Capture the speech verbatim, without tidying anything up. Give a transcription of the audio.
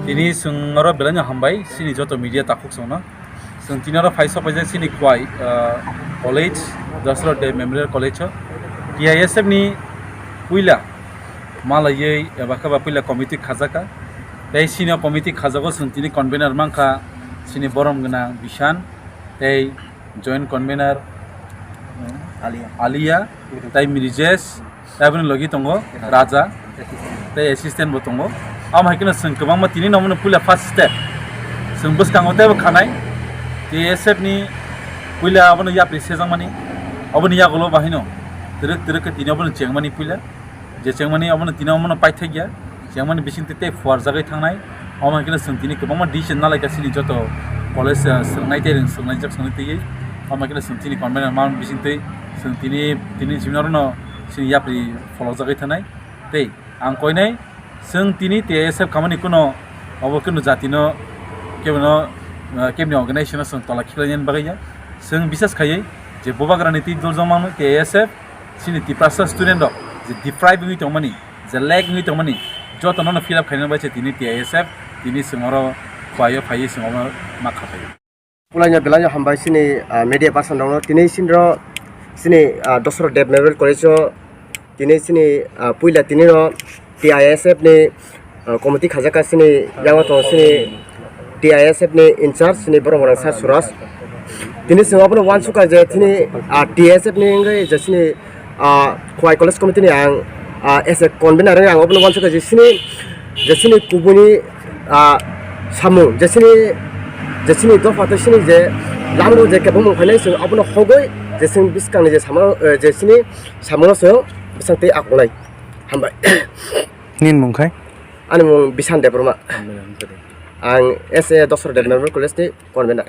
Tini chwng oro belai no hambai chini joto media takhuk chwngno. Chwng tini oro phai sok paijak chini Khowai, ah, College, Dasarath Deb Memorial College o T I S F ni puila malaiwi eba khe ba puila committee khajaka. Tei chini o committee khajago chwng tini convener mankha chini borom gwnang Bishan tei joint convener Alia. Alia, tei Mirijesh, tei aboni logi tongo Raja, tei assistant bo tongo. Amo hai kheno chwng kwbangma tini no omono puila first step. Chwng bwskango teibo khanai, T S F ni puila abono yapri sejakmani, oboni yagulo bahino twrwk twrwk khe tini obono chengmani puila. Je chengmani omono tini omono paithakya, chengmani bisingtwi tei phuarjagwi thangnai. Omo hai kheno chwng tini kwbangma decision nalaikha chini joto college, ah, swrwngnai tei rwng swrwngnaijak swrwngnaitwi. Omo hai kheno chwng chini convener man bisingtwi chwng tini, tini chini orono chini yapri pholokjagwi thangnai. Tei ang koinai chwng tini T I S F khamani kuno obo kuno jatino kebono, ah, kebni organization-o chwng tola khiklainani bagwi ya. Chwng bisas khaiwi je bubagrani twi doljak mano T I S F, chini Tiprasa student rok je deprive wngwi tongmani, je lag wngwi tongmani, jotono no fill up khainani bai se tini T I S F, tini chwng oro Khowai o phaiwi chwng omo ma kha phaio. Pulaino belai no hambai chini, ah, media person rokno. Tini chini ro chini, ah, Dasarath Deb Memorial College o tini chini, ah, puila tini ro T I S F ni, ah, committee khajaka chini yango tongo chini T I S F ni in charge chini borok rang sir Suraj. Tini chwng abono uansukha je chini, ah, T I S F ni wngwi je chini, ah, Khowai College Committee ni ang, ah, as a convener wngwi ang abono uansukha je chini, je chini kubuni, ah, samung, je chini, je chini dopha tei chini je lamro je kebengmung phainai chwng abono hogwi je chini bwskangni je samung, eh, je chini samungo chwng bwsang tei akwlai. Hambai. Nini mung khai? Ani mung Bishan Debbarma. Ang S A Dasarath Deb Memorial College ni convener.